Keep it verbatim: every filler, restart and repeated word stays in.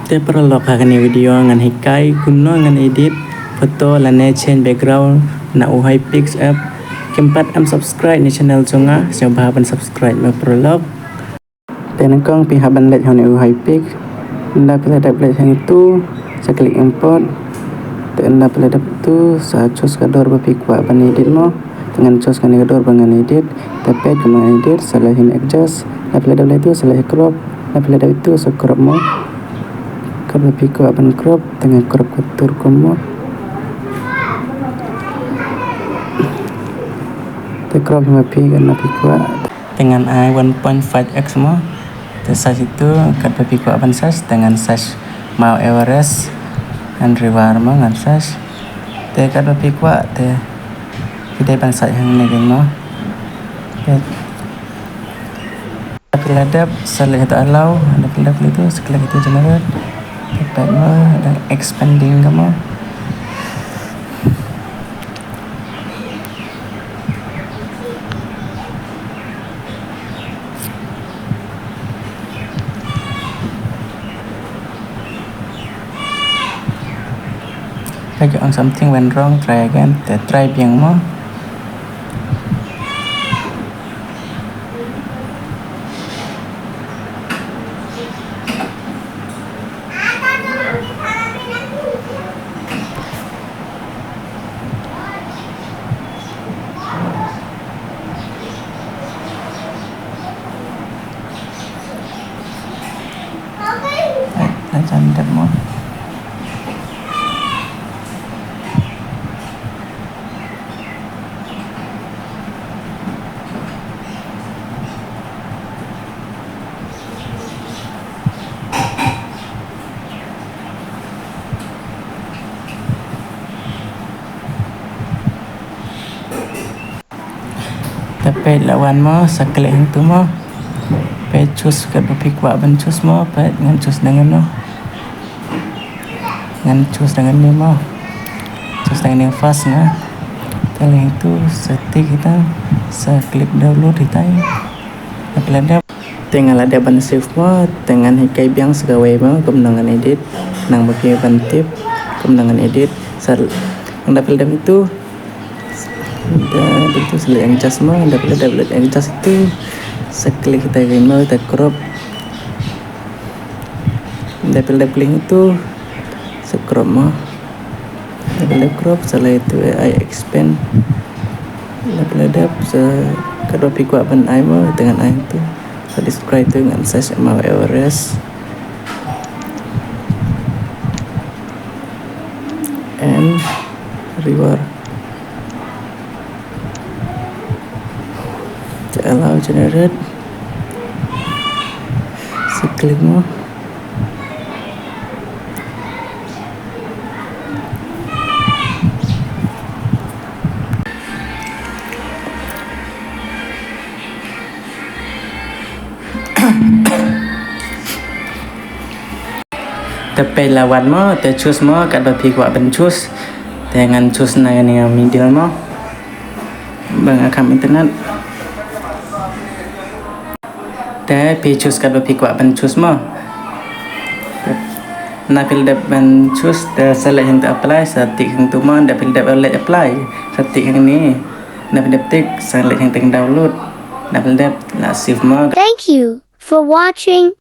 Te paralok, ha kane video ngan hikai kumno ngan edit photo lane change background na u Hypix app. Kim pat em subscribe ne channel jong nga, sngewbha ban subscribe mo paralok. Te nyngkong phi hap ban leit ha une u Hypix. Ynda phi la dep leit hangtu, sa click import. Te ynda phi la dep tu, sa choose ka dur ba phi kwah ban edit mo. Te ngan choose kane ka dur ba ngan edit. Te peit kumno ngan edit, sa leit ha adjust. Ynda phi la dep leit tu, sa leit crop. Ynda phi la dep tu, sa crop mo. Kat ba phi kwah ban crop, te ngan crop ka tur kum mo. Te crop hi ma phi, kat ba phi kwah. Te ngan ai one point five x mo. Te size itu kat ba phi kwah ban size, te ngan size Mount Everest and River mo ngan size. Te kat ba phi kwah, te phi dei ban size hangne kein mo. Te phi la dep, sa leit ha allow, ynda phi la dep leit tu, sa click ha generate. Te peit mo, da expanding ka mo. Peit, something went wrong, try again. Te try biang mo. Ai, ai, jan dep mo. Te peit la wan mo, sa click hangtu mo. Peit choose kat ba phi kwah ban choose mo, peit ngan choose da ngano. Ngan choose da ngane mo. Choose da ngane first nga. Te leit hangtu, sa tick hita, sa click download hita. Ynda phi la dep. Te nga la dep ban save mo, te ngan hikai biang sa kawei mo, kumno ngan edit. Nang ba phi ban tip kumno ngan edit. Sa, ynda phi la dep itu. Ynda phi la dep itu, sa leit adjust mo, ynda phi la dep leit adjust itu. Sa click hita kein mo, te crop. Ynda phi la dep click itu, sa crop mo. Ynda phi la dep crop, sa leit tu ai expand. Ynda phi la dep, sa kat ba phi kwah ban ai mo, te ngan ai tu. Sa describe tu ngan size Mount Everest and River. Te allow generate. Sa click mo. Te peit la wan mo, te choose mo, kat ba phi kwah ban choose. Te ngan choose na kane ka middle mo. Ba nga kham internet. Te phi choose kat ba phi kwah ban choose mo. Ynda phi la dep ban choose, te sa leit hangtu apply, sa tick hangtu mo, ynda phi la dep leit apply, sa tick hangne. Ynda phi la dep tick, sa leit hangtu download. Ynda phi la dep, la save mo. Thank you for watching.